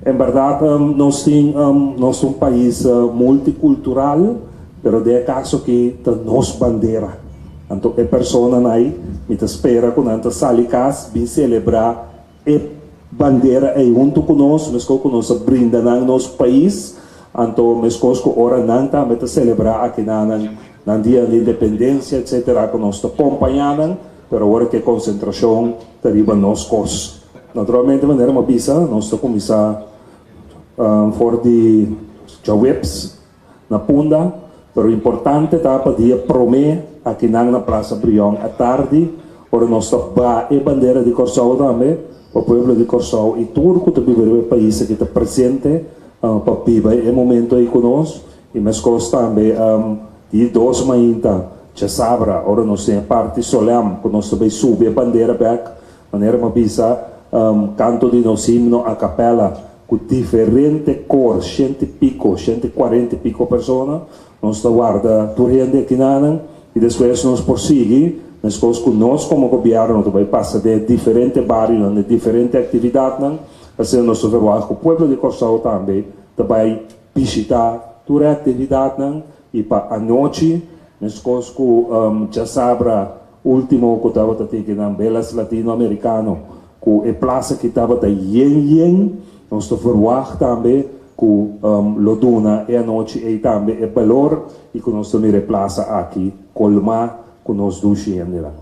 En bèrdat nos tin nos ta un pais multikultural, pero den e kaso aki ta nos bandera. Anto e personanan ei mi ta spera ku nan ta sali kas bin selebrá e bandera ei huntu ku nos, meskos ku nos a brinda nan nos pais, anto meskos ku ora nan tambe ta selebrá aki nan nan dia di independensia etsetera ku nos ta kompañá nan, pero awor ku e konsentrashon ta riba nos kos. Naturalmente manera mi a bisa nos ta kuminsá for di djaweps na Punda, pero importante ta pa dia promé akinan na Plaza Brion atardi ora nos ta baha e bandera di Kòrsou tambe pa pueblo di Kòrsou i tur ku ta biba riba e pais aki ta presente pa biba e momento ei ku nos i meskos tambe di dos mainta djasabra ora nos tin e parti solèm ku nos ta bai subi e bandera bèk. Manera mi a bisa, kanto di nos himno a capella ku diferente kor, shenti piko, shenti kuarenta i piko persona, nos ta warda tur hende akinanan i despues nos por sigui meskos ku nos komo gobièrnu ta bai pasa den e diferente barionan, den diferente aktividatnan, asina nos ta verwagt ku pueblo di Kòrsou tambe ta bai bishitá tur e aktividatnan i pa anochi meskos ku djasabra Ultimo ku tabata tiki nan belas latino amerikano ku e plasa ki tabata yen yen, nos ta verwagt tambe ku lo duna e anochi ei tambe e balor i ku nos ta mira e plasa aki kolmá ku nos dushi hendenan.